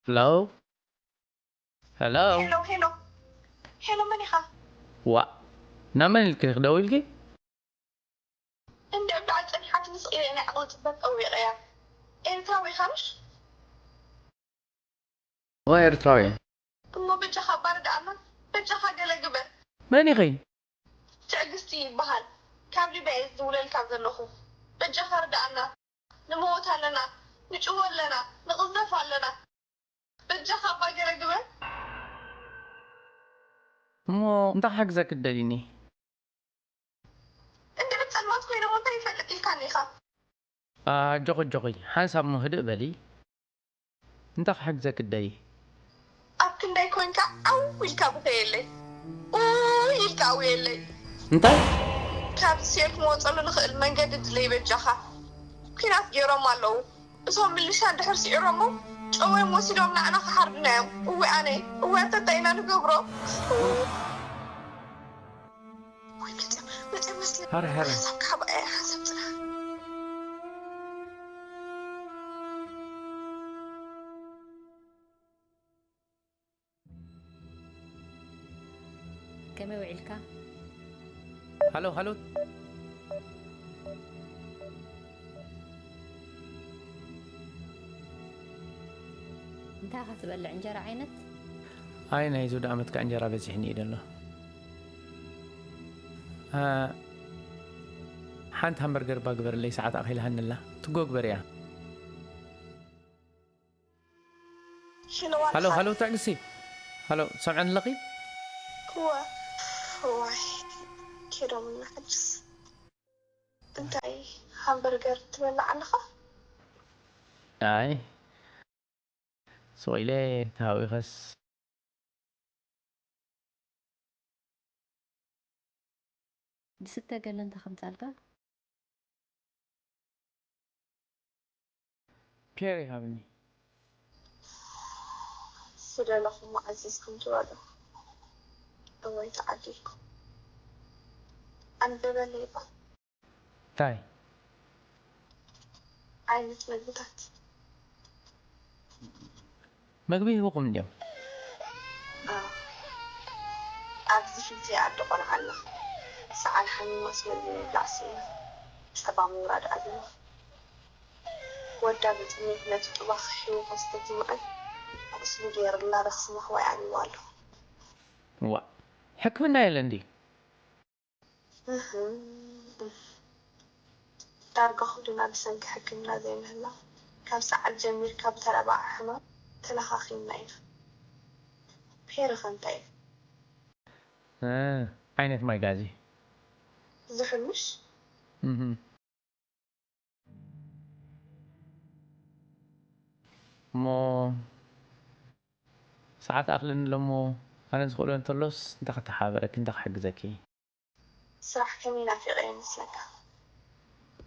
ሄሎ? ሄሎ? ሄሎ፣ ሄሎ። ሄሎ፣ መን ኢኻ? ዋእ፣ ናብ መን ኢልኪ ደዊልኪ? እንድዒ በዓል ጸኒሓትኒ ስቕ ኢለ ናይ ዓቕሊ ጽበት ጠዊቐያ። ኤርትራዊ ኢኻ ምሽ? እወ፣ ኤርትራዊ እየ። እሞ በጃኻ እባ ርድኣና፣ በጃኻ ገለ ግበር። መን ኢኺ? ትዕግስቲ ይበሃል። ካብ ሊብያ እየ ዝድውለልካ ዘለኹ። በጃኻ ርድኣና። ንመወት ኣለና፣ ንጭወ ኣለና፣ ንቕዘፍ ኣለና። በጃኻ እባ ገለ ግበር። እሞ እንታይ ክሕግዘኪ ትደልይኒ? እንድዒ ጸልማት ኮይኖም እንታይ ይፈልጥ ኢልካኒ ኢኻ? ኣጆኺ፣ ኣጆኺ፣ ሓንሳብ እሞ ህድእ በሊ። እንታይ ክሕግዘኪ ትደልዪ? ኣብ ክንደይ ኮይንካ ዓው ኢልካ ብኸየለይ፣ ኡይ ኢልካ ኣውየለይ። እንታይ? ካብዚ ስዒርኩም ወጸሉ ንኽእል መንገዲ ድለይ በጃኻ። ኲናት ገይሮም ኣለዉ። እቶም ምልሻ እንድሕር ስዒሮሞ፣ ጨወዮም ወሲዶም ንዓና ክሓርዱና እዮም። እወ ኣነ፣ እወ እንተታይ ኢና ንገብሮ? እወ። ወይ መጸ-፣ መጸ መስለ-፣ ሃረ፣ ሃረ። ሓንሳብ ክሓብኣ እየ፣ ሓንሳብ ጽናሕ። ከመይ ውዒልካ? ሃሎ፣ ሃሎ። እንታይ ኢኻ ትበልዕ? እንጀራ ዓይነት? ኣይ፣ ናይ ዙድ ዓመት ከኣ እንጀራ በዚሕኒ እዩ ዘሎ። አ፣ ሓንቲ ሃምበርገር እባ ግበርለይ፣ ሰዓት ኣኺላሃኒ ኣላ። ትጎ ግበር እያ። ሽልዋ ሃሎ፣ ንኻል-፣ ሃሎ፣ ትዕግስቲ። ሃሎ፣ ሰምዐን ኣለኺ? እወ፣ እዋይ፣ ኬዶም እና ሕጅስ። እንታይ ሃምበርገር ትበልዕ ኣለኻ? ኣይ፣ ስቕ ኢለ ተሃዊኸስ። ዝስተ ገለ እንተ ከምጻልካ? ፒየር ይሃብኒ። ዝደለኹም ኣዚዝኩም ትበልዑ። እወ ተዓዲልኩም። ኣንብበለይ እባ። እንታይ ዓይነት መግብታት? መግቢ ሂብኹም እንድዮም። ኣዎ። ኣብዚ ሒዘ ኣደ ቆልዓ ኣላ። ሰዓል ሓሚማስ መግቢ ምብላዕ ስኢና። ጸባ ምውራድ ኣቢዋ። ወዳ ብጥሜት ነቲ ጡባ ክሕውኾ ዝተትምዐን ቁስሊ ገይርላ ረኽሲ መሕዋይ ኣቢዋ ኣሎ። ዋእ፣ ሕክምና የለን ድዩ? እህ፣ ዳርጋ ኩልና ብሰንኪ ሕክምና ዘይምህላው፣ ካብ ሰዓል ጀሚርካ ብተረባዓ ሕማም ተለኻኺምና ኢና። ፔር ኸ እንታይ እዩ? እ፣ ዓይነት ማይ ጋዝ እዩ። ዝሑል ምሽ? እህ። እሞ ሰዓት ኣኽለኒ ኣሎ እሞ፣ ኣነ ዝኽእሎ እንተሎስ እንታይ ከተሓባብረኪ፣ እንታይ ክሕግዘኪ? ስራሕ ከመይ ናፊቐዮ ይመስለካ?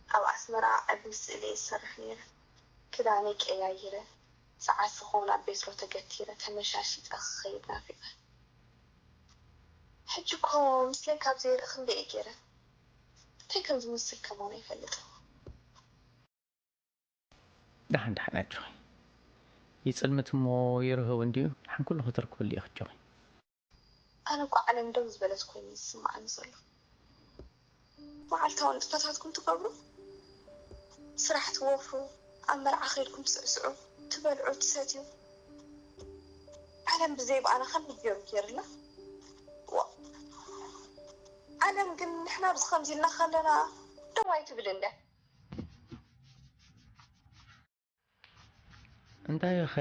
ኣብ ኣስመራ ዕድል ስእሊ እየ ዝሰርሕ ነይረ። ክዳነይ ቀያይረ፣ ሰዓት ዝኸውን ኣብ ቤትሮ ተገቲረ፣ ተመሻሺጠ ክኸይድ ናፊቐ። ሕጂ እኮ ምስለይ ካብ ዘይርኢ ክንደይ እየ ገይረ። እንታይ ከም ዝመስል ከማን ኣይፈልጥን። ደሓን ደሓን ኣጆኺ። ይጽልምት እሞ ይርህው እንድዩ። ደሓን ኩሉ ክትርክብሉ ኢኺ ኣጆኺ። ኣነ እኮ ዓለም ደው ዝበለት ኮይኑ እዩ ዝስምዓኒ ዘሎ። መዓልታዊ ንጥፈታትኩም ትገብሩ፣ ስራሕ ትወፍሩ፣ ኣብ መርዓ ከይድኩም ትስዕስዑ፣ ትበልዑ፣ ትሰትዩ። ዓለም ብዘይ ብኣና ከመይ ገይሩ ገይርላ? ዋ፣ ዓለም ግን ንሕና ኣብዚ ከምዚ ኢልና ከለና ደው ኣይትብል እንደ። እንታይ ኸ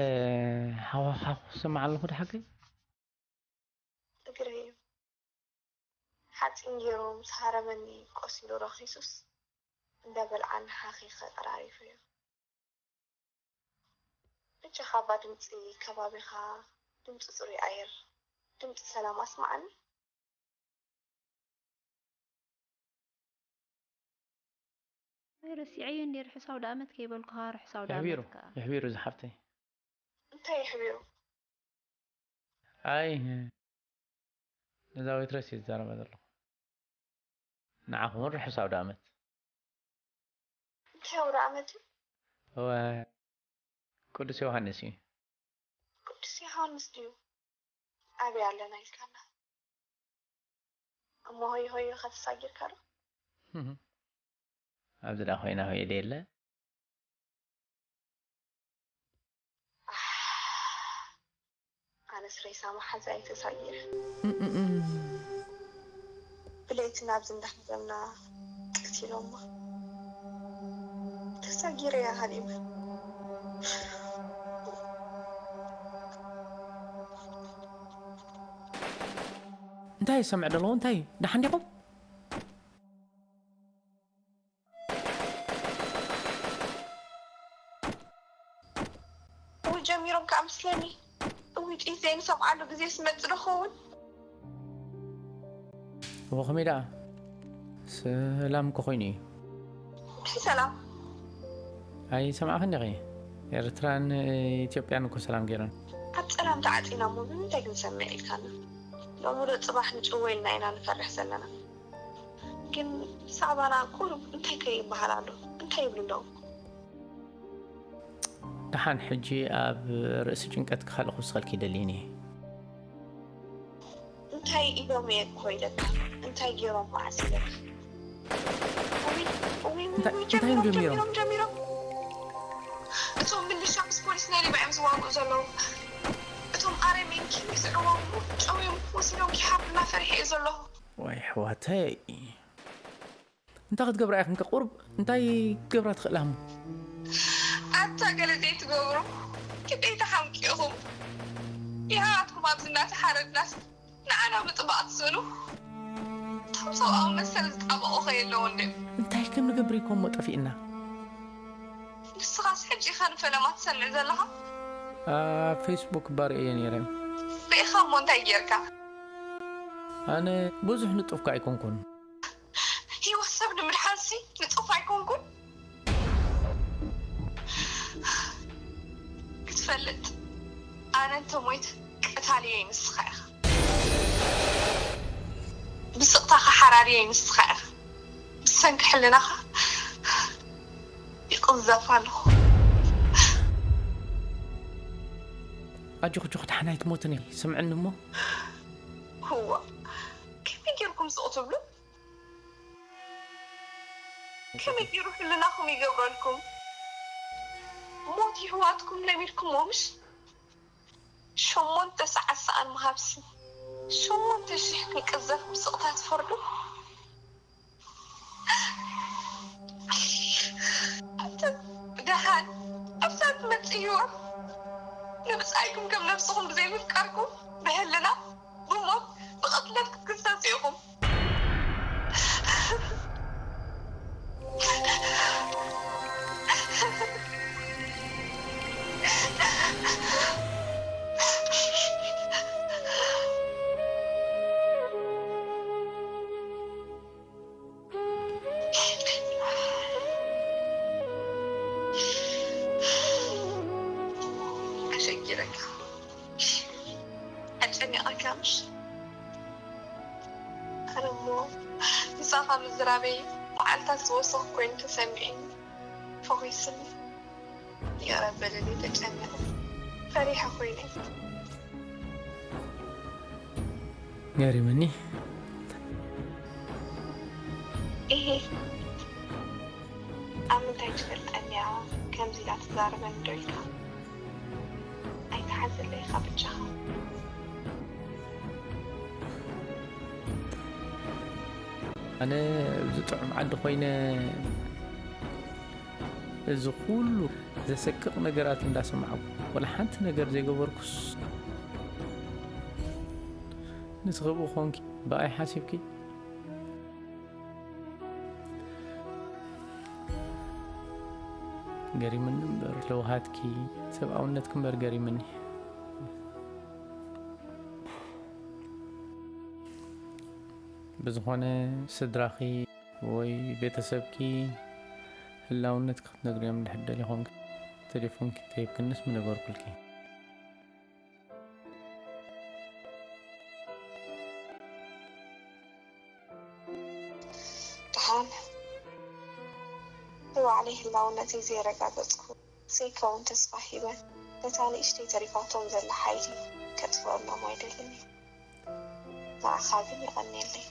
ሓዃዃኹ ክሰምዕ ኣለኹ ድሓቂ? እግረይ እዩ። ሓፂን ገይሩ ምስ ሃረመኒ ቆሲሉ ረኺሱስ እንዳበልዓ ንሓኺ ከጠራሪፉ እዩ። ብቻ ካባ ድምፂ ከባቢኻ፣ ድምፂ ፅሩይ ኣየር፣ ድምፂ ሰላም ኣስምዓኒ። ኣይ፣ ረሲዐዮ እንዴ፣ ርሑስ ኣውደ ኣመት ከይበልኩኻ፣ ርሑስ ኣውደ ኣመት ከኣ። የሕቢሩ፣ የሕቢሩ ዝሓፍተይ። እንታይ የሕቢሩ? ኣይ፣ ነዛ ወይትረስ እየ ዝዛረባ ዘለኹ። ንዓኹም እውን ርሑስ ኣውደ ኣመት። እንታይ ኣውደ ኣመት እዩ? እወ፣ ቅዱስ ዮሃንስ እዩ። ዮሃንስ ድዩ? ኣበይ ኣለና ኢልካና? እሞ ሆይ ሆይ ከተሳጊርካ ዶ? ኣብዚ ዳ ኮይና ሆይ ደለ ኣነስ ሬሳ መሓዛ እየ ተሳጊረ። ብለይቲ ናብዚ እንዳሓዘና ቀቲሎማ። ተሳጊረ እያ ሃሊመ። እንታይ ይሰምዕ ደለዎ እንታይ ደሓን ዲኹም እው ጀሚሮም ከዓ ምስለኒ እው ጥይት ዘይንሰምዓሉ ግዜ ስመፅ ዶ ኸውን እዎ ከመይ ደኣ ሰላም እኮ ኮይኑ እዩ እንታይ ሰላም ኣይሰማዕኽን ዲኺ ኤርትራን ኢትዮጵያን እኮ ሰላም ገይረን ኣብ ፀላም ተዓፂና እሞ ብምንታይ ክንሰምዕ ኢልካና ሎሚ ዶ ፅባሕ ንጭወ ኢልና ኢና ንፈርሕ ዘለና ግን ብዛዕባና ቁሩብ እንታይ ከ ይበሃል ኣሎ እንታይ ይብሉ ኣለዉ ደሓን ሕጂ ኣብ ርእሲ ጭንቀት ክኻልእ ክውስኸልኪ ይደልይን እየ እንታይ ኢሎም እየ እኮ ኢለካ እንታይ ገይሮም መዓስ ኢለካ እንታይ እዮም ጀሚሮም ጀሚሮም እቶም ምልሻ ምስ ፖሊስ ናይ ሊብያ እዮም ዝዋግኡ ዘለዉ እቶም ኣረሜን ኪዊ ዝዕወሙ ጨውዮም ክወስዶም ኪሓብና ፈሪሐ እየ ዘለኹ ወይ ኣሕዋተይ እንታይ ክትገብራ ኢኽን ከ ቁሩብ እንታይ ክትገብራ ትኽእላ እሞ ኣታ ገለ ዘይትገብሩ ክንደይ ተሓምቂኹም ይሃዋትኩም ኣብዚ እናተሓረድናስ ንዓና ምጥባቕ ትስእኑ እቶም ሰብኣዊ መሰል ዝጣበቑ ከየለዉ እንድዮም እንታይ ከም ንገብር ኢኮ እሞ ጠፊእና ንስኻስ ሕጂ ኢኻ ንፈለማ ትሰምዕ ዘለኻ ኣብ ፌስቡክ ባርእየ ነይረ ርኢኻ እሞ እንታይ ጌርካ ኣነ ብዙሕ ንጡፍካ ኣይኮንኩን ህይወት ሰብ ንምድሓንሲ ንጡፍ ኣይኮንኩን ክትፈልጥ ኣነ እንተሞይት ቀታልየይ ንስኻ ኢኻ ብስቕታኻ ሓራርየይ ንስኻ ኢኻ ብሰንኪ ሕልናኻ ይቕዘፍ ኣለኹ ኣጆኺ ጆኺ ደሓን ኣይትሞትን ኢኺ ስምዕኒ እሞ እዋ ከመይ ጌርኩም ስቕ ትብሉ ከመይ ገይሩ ሕልናኹም ይገብረልኩም? ሞት የሕዋትኩም ለሚድኩሞ ምሽ? ሸሞንተ ሰዓት ሰኣን ምሃብሲ ሸሞንተ ሽሕ ክንቅዘፍ ብስቕታ ትፈርዱ? ደሓን ኣብዛ ትመፅእዋ ንብፃይኩም ከም ነብስኹም ብዘይምፍቃርኩም ብሕልና ብሞት ብቕትለት ክትክሰሱ ኢኹም። ኣሸጊረካ ኣጨኒቐካ ምሽ ኣነ እሞ ምሳኻ ምዝራበይ መዓልታት ዝወሰኹ ኮይኑ ተሰሚዑኒ ፈኺስኒ ይቕረ በለለይ ተጨኒቐ ፈሪሐ ኮይነ ገሪምኒ እሂ ኣብ ምንታይ ትፈልጠኒ እያ ከምዚ ኢላ ትዛረበኒ ዶ ኢልካ ኣይትሓዘለይ ኢኻ በጃኻ ኣነ ኣብዚ ጥዑም ዓዲ ኮይነ እዚ ኩሉ ዘሰቅቕ ነገራት እንዳሰማዕኩ ወላ ሓንቲ ነገር ዘይገበርኩስ ንስኺ ብኡ ኮንኪ ብኣይ ሓሲብኪ ገሪምኒ እምበር ለውሃትኪ ሰብኣውነትኪ እምበር ገሪምኒ ብዝኾነ ስድራኺ ወይ ቤተሰብኪ ህላውነትኪ ክትነግርዮም እንድሕር ደሊኹም ቴሌፎንኪ ተሂብክንስ ምነገርኩልኪ። ደሓን ንባዕለይ ህላውነተይ ዘየረጋገፅኩ ዘይከውን ተስፋ ሂበ ነታ ንእሽተይ ተሪፋቶም ዘላ ሓይሊ ከጥፍኣሎም ኣይደልን እየ። ንዓኻ ግን የቐንየለይ።